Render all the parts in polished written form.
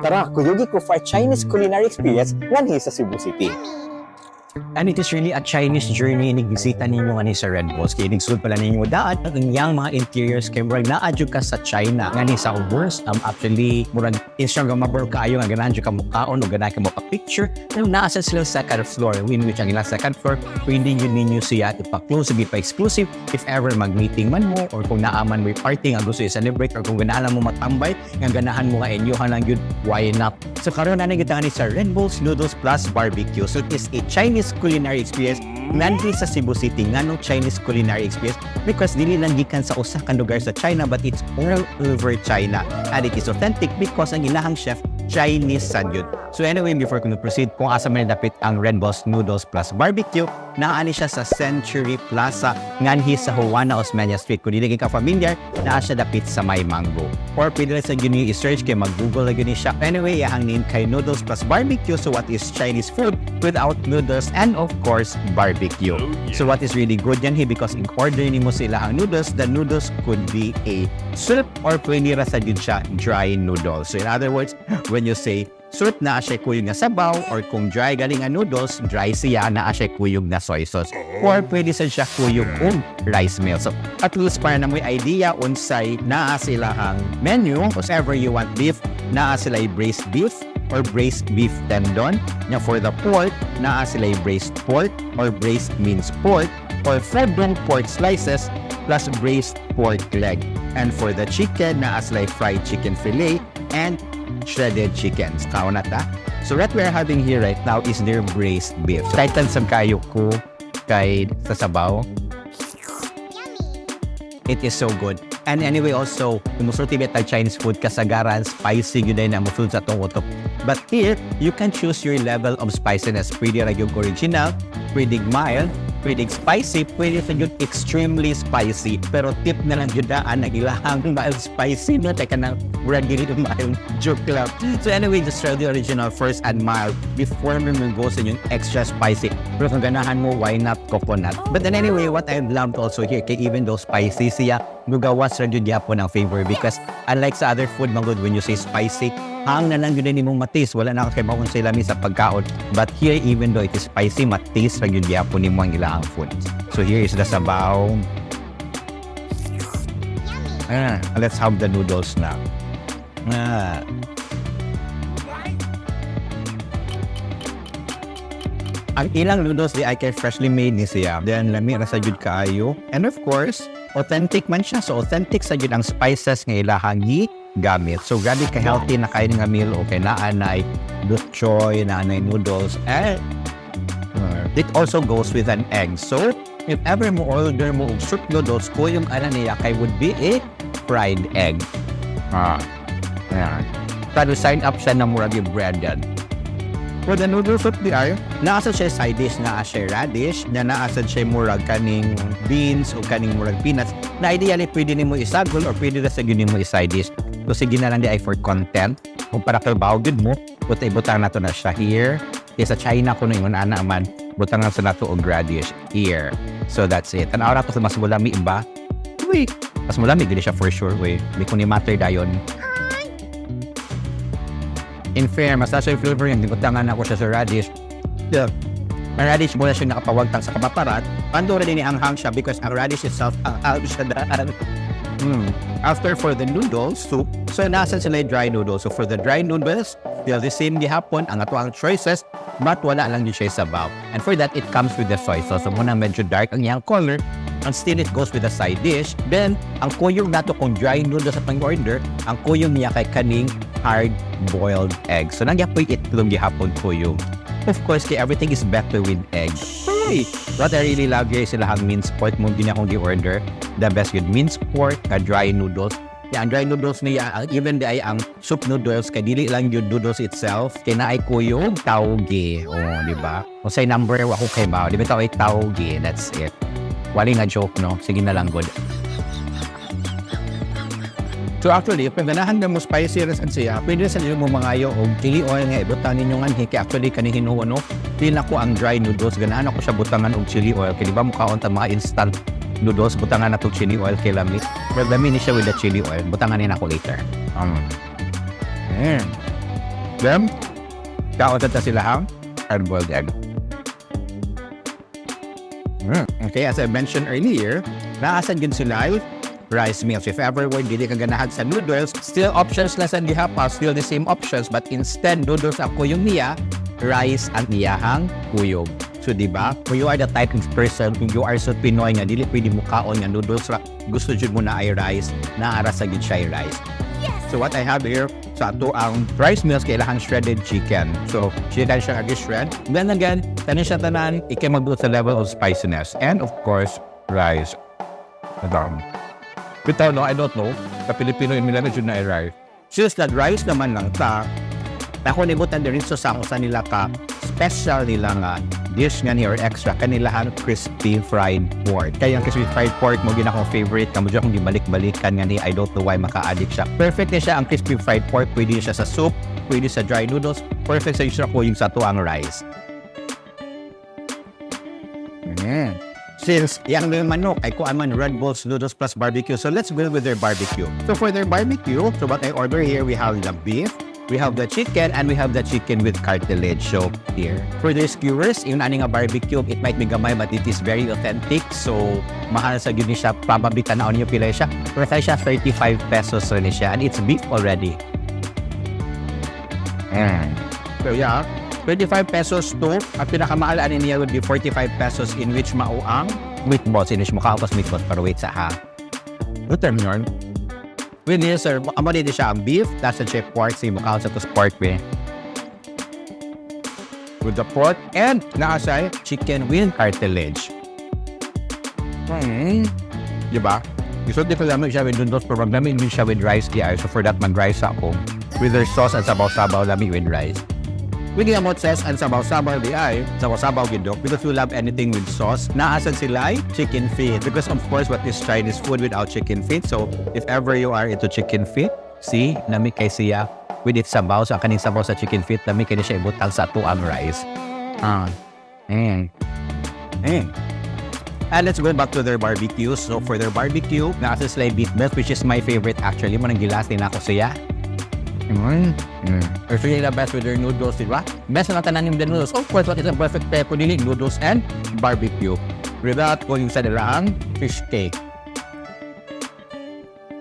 Tara, kuyugi ko for a Chinese culinary experience nganhi sa Cebu City. And it is really a Chinese journey inig bisita ninyo ngani sa Red Balls. Kay inig pala ninyo daan ang iyang mga interiors kay murag naa jud ka sa China. Ngani sa worst, actually murag Instagramable kaayo nga ganahan jud ka mukaon o ganahan ka mo picture. Pero naa sa sila second floor, in which ang ilang second floor pwede yun ninyo siya ipa-close, ipa-exclusive if ever mag-meeting man mo or kung naa man may party nga gusto i-celebrate or kung ganahan mo matambay nga ganahan mo nga inyohan lang yun, why not? So karon na kita ngani sa Red Balls Noodles Plus Barbecue. So it is a Chinese culinary experience nandiri sa Cebu City. Nganong Chinese culinary experience? Because dili lang gikan sa usa ka lugar sa China, but it's all over China. And it is authentic because ang ilahang chef, Chinese sad yun. So anyway, before ko proceed, kung asa man dapit ang Red Balls Noodles Plus Barbecue, naani siya sa Century Plaza, nganhi sa Juana Osmeña Street. Kung dili ka familiar, naa siya dapit sa May Mango. Or pwede lang sa gyud i-search kay mag-Google na gyud siya. Anyway, iyahang name kay Noodles Plus Barbecue. So what is Chinese food without noodles and, of course, barbecue? So what is really good yan he because in order nimo sila ang noodles, the noodles could be a soup or pwede ra sa gyud siya dry noodles. So in other words, when you say soup, naa siya kuyog nga sabaw, or kung dry galing nga noodles, dry siya, naa siya kuyog na soy sauce. Or pwede sa siya kuyog og rice meal. So at least para na mo'y idea unsay naa sila ang menu, whatever you want beef, naa sila braised beef or braised beef tendon. Nya for the pork, naa sila braised pork or braised minced pork or fried pork slices plus braised pork leg. And for the chicken, naa sila fried chicken fillet and shredded chicken. Kaon na ta. So what we're having here right now is their braised beef. Titan sa kayo ko kay sa sabaw. It is so good. And anyway, also, kung musulti ba tag Chinese food, kasagaran, spicy gyud na mo sa atong utok. But here, you can choose your level of spiciness. Pwede ra yung original, pwede mild, pwede spicy, pwede sa yun extremely spicy. Pero tip na lang yun daan, ang ilahang mild spicy, no? Teka na, murag dili mild, joke lang. So anyway, just try the original first and mild before mo go sa yung extra spicy. Pero kung ganahan mo, why not coconut? But then anyway, what I loved also here, kay even though spicy siya, mugawas ra jud gyapon ang flavor because unlike sa other food, magud when you say spicy, hang na lang yun nimong ma-taste. Wala na kay maun sa lami sa pagkaon. But here, even though it is spicy, ma-taste ra gyud gyapon nimo ang ilahang food. So here is the sabaw. Ah, let's have the noodles now. Ah. Ang ilang noodles di ay kay freshly made ni siya. Then lami ra sa jud kaayo. And of course, authentic man siya. So authentic sa jud ang spices nga ilahang gamit. So grabe ka healthy na kayo nga meal, okay, naa nay bok choy, naa nay noodles, and it also goes with an egg. So if ever mo order mo og soup noodles, kuyog ana niya kay would be a fried egg. Ah. Ayan. Pero sign up siya na murag yung breaded. For the noodle soup di ay, naa siya side dish, naa siya radish, na naa siya murag kaning beans o kaning murag peanuts, na ideally pwede nimo isagol or pwede ra sa gyud nimo i-side dish. So sige na lang di ay for content. Kung para kay gyud mo, buta ibutang nato na siya here. Kay sa China kuno ingon ana man, butang na sa nato og radish here. So that's it. Tan-aw na to sa mas mulami ba? Uy, mas mulami gid siya for sure. Uy, di ko ni matter dayon. In fair, mas nasa yung flavor yung gibutangan ako siya sa radish. Yeah. Ang radish mo na siya nakapawagtang sa kabaparat. Pando rin ni anghang siya because ang radish itself, ang ang siya daan. After for the noodles soup, so nasa sila yung dry noodles. So for the dry noodles, still the same gihapon ang ato ang choices, but wala lang din siya sabaw. And for that, it comes with the soy sauce. So muna medyo dark ang iyang color, and still it goes with the side dish. Then, ang kuyog nato kung dry noodles sa pang-order, ang kuyog niya kay kaning hard-boiled egg. So nagyapoy itlog gihapon kuyog. Of course, kay everything is better with egg. Hey, what I really love here is silahang minced pork mo gina akong gi-order. The best with minced pork, ka dry noodles. Yeah, ang dry noodles niya, even di ay ang soup noodles, kay dili lang yung noodles itself, kay naay kuyog, tauge. Oh, di ba? Kung say number, wa ko kay ba, di ba tao ay tauge, that's it. Wali nga joke, no? Sige na lang, good. So actually, kung ganahan na mo spicy ra sad siya, pwede sa inyo mo mangayo og chili oil nga ibutang ninyo nganhi kay actually kani hinuon, no. Feel nako ang dry noodles ganahan ako siya butangan og chili oil kay di ba mukaon ta mga instant noodles, butangan na to chili oil kay lami. Pero lami ni siya with the chili oil. Butangan ni nako later. Then, kaon ta sila ang hard-boiled egg. Okay, as I mentioned earlier, naa sad gyud sila rice meals. If ever word dili ka ganahan sa noodles, Still options lang sa diha pa, still the same options, but instead noodles ang kuyog niya, rice ang iyahang kuyog. So, di ba? Kung you are the type of person, kung you are so Pinoy nga, dili pwede mo kaon nga noodles ra, gusto jud mo na ay rice, naa ra sa gyud siya ay rice. So what I have here, sa ato ang rice meals kailangan shredded chicken. So chicken siya nga shred. Then again, tanin siya tanan, ikay magbuot sa level of spiciness. And of course, rice. Ito. Bitaw no, I don't know. Sa Pilipino in Milan, jud na ay rice. Since that rice naman lang ta, ako nibutan din sa sa nila ka special nila nga dish nga ni or extra kanilahan crispy fried pork. Kaya ang crispy fried pork mo gina akong favorite kamo akong gibalik-balikan nga ni. I don't know why maka-addict siya. Perfect ni siya ang crispy fried pork, pwede siya sa soup, pwede sa dry noodles, perfect sa siya ko yung sa tuang rice. Since yang manok ay kuan man Red Balls Noodles Plus Barbecue. So let's go with their barbecue. So for their barbecue, so what I order here, we have the beef, we have the chicken, and we have the chicken with cartilage. So here. For their skewers, yung ani nga barbecue, it might be gamay but it is very authentic. So mahal sa gyud ni siya. Probably tanaw niyo pila siya. Pero siya 35 pesos rin siya and it's beef already. So yeah, 25 pesos to. Ang pinakamahal ani niya would be 45 pesos in which mao ang meatballs, in which mukha ko meatballs, pero wait sa ha. What term yun? With this, sir, amo dito siya ang beef, that's the chip pork, si mukha sa to pork eh. With the pork and naa siya'y chicken with cartilage. Di ba? Gusto di ko lamig siya with noodles, pero maglamig din siya with rice di ay. So for that, mag-rice ako. With their sauce and sabaw-sabaw, lamig with rice. With the amot says and sabaw-sabaw di ay, sabaw-sabaw gid because we love anything with sauce. Naa sad sila ay chicken feet. Because of course, what is Chinese food without chicken feet? So if ever you are into chicken feet, see, nami kay siya with its sabaw. So ang kaning sabaw sa chicken feet, nami kay ni siya ibutang sa tuang rice. Ah. And let's go back to their barbecue. So for their barbecue, naa sa sila beef belt, which is my favorite actually. Mo nang gilas din ako siya. It's really the best with their noodles, di ba? Best na tanan yung the noodles. Of course, what is a perfect pair kundi noodles and barbecue. With that, kung yung sa nilang fish cake.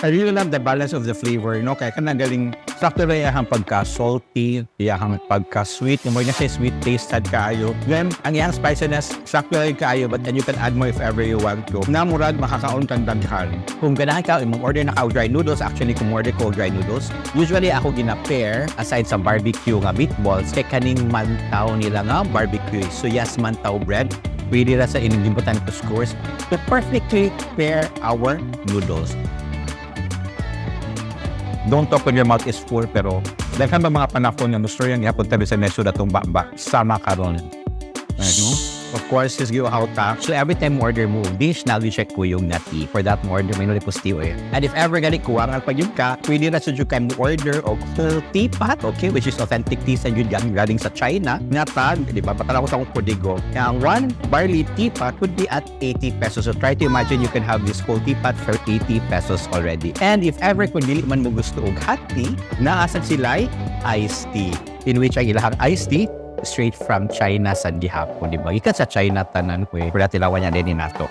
I really love the balance of the flavor, no? Kaya kanang galing, sakto ra iyahang pagka-salty, iyahang pagka-sweet, yung more na siya sweet taste sad kaayo. Then, ang iyang spiciness, sakto ra kaayo, but then you can add more if ever you want to. Namurad, makakaon kang daghan. Kung ganahan ka, imong order na ka og dry noodles, actually kung order ko og dry noodles, usually ako gina-pair, aside sa barbecue nga meatballs, kay kaning mantaw nila nga barbecue. So yes, mantaw bread, pwede ra sa inyong gimbutan ko scores to perfectly pair our noodles. Don't talk when your mouth is full, pero daghan ba mga panahon nga gusto yung ihapon tabi sa neso datong baba, sama karon. Ano? Of course, is giuhaw ta. So every time mo order mo dish, now you check ko yung na tea. For that mo order, may nuli tea eh. And if ever gani kuha ang pag ka, pwede na sa jud ka mo order og full teapot, okay, which is authentic tea sa jud galing sa China. Nga tag, di ba? Patala ko sa akong kodigo. Kaya ang one barley teapot would be at 80 pesos. So try to imagine you can have this whole teapot for 80 pesos already. And if ever kung dili man mo gusto og hot tea, naa sad sila iced tea. In which ang ilahang iced tea straight from China sa gihapon, di ba? Gikan sa China tanan ko eh. Pero tilawan niya din nato.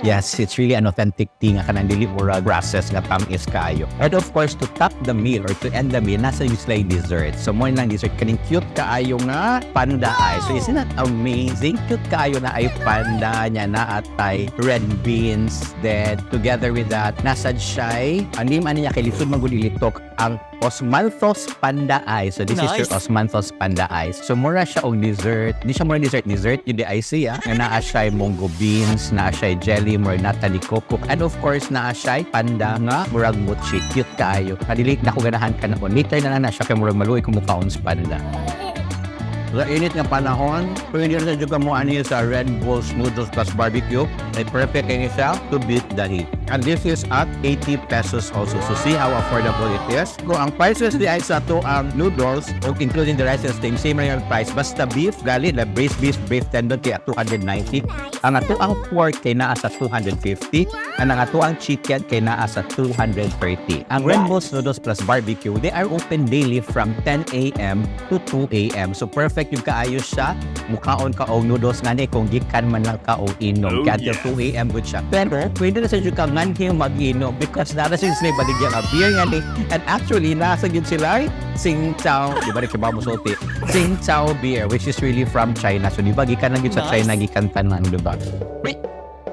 Yes, it's really an authentic tea nga kanang dili murag process nga tam-is kaayo. And of course, to top the meal or to end the meal, naa yung sila dessert. So mo lang dessert kaning cute kaayo nga panda ay. So isn't that amazing? Cute kaayo na ay panda niya na atay red beans. Then together with that, naa sad siya ang name ani niya kay lisod man gud ilitok ang Osmanthus Panda Ice. So this is your Nice. Osmanthus Panda Ice. So mura siya og dessert. Di siya mura dessert, dessert yun di ice ah. Nga naa siya munggo beans, naa siya jelly, murag natalie coco. And of course, naa siya panda nga murag mochi. Cute kaayo. Kadili na ko ganahan ka na ko. Later na lang na siya kay murag maluoy kung mukaon sa panda. Sa init nga panahon, pwede na jud ka mo ani sa Red Balls Noodles Plus Barbecue. Ay perfect kay siya to beat the heat. And this is at ₱80 also. So see how affordable it is. Kung ang prices diay sa atoang noodles, o including the rice and steam, same ra yung price. Basta beef, gali, the braised beef, beef tendon kay at 290. Ang atoang pork kay naa sa 250. And ang atoang chicken kay naa sa 230. Ang Red Balls Noodles Plus Barbecue, they are open daily from 10 a.m. to 2 a.m. So perfect gyud kaayo siya. Mukaon ka og noodles ngani kung gikan man lang ka og inom. Oh, Kaya until 2 a.m. good siya. Pero pwede na sa jud ka nganhi mag-inom because naa sa sila baligya nga beer ngani. And actually, naa sa gyud sila Tsingtao, di ba rin mo sulti? Tsingtao beer, which is really from China. So di ba gikan lang gyud sa China gikan tanan, di ba? Wait.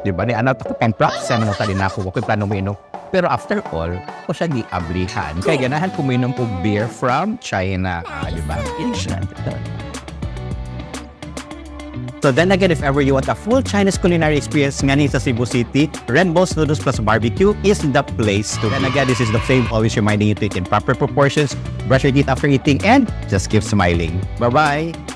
Di ba? Ni ano ko pang props mo ta din ako. Ako'y plano mo. Pero after all, ko siya giablihan. Kaya ganahan ko minom og beer from China. Ah, di ba? So then again, if ever you want a full Chinese culinary experience ngani sa Cebu City, Red Balls Noodles Plus Barbecue is the place to be. Then again, this is the Fame, always reminding you to eat in proper proportions, brush your teeth after eating, and just keep smiling. Bye-bye!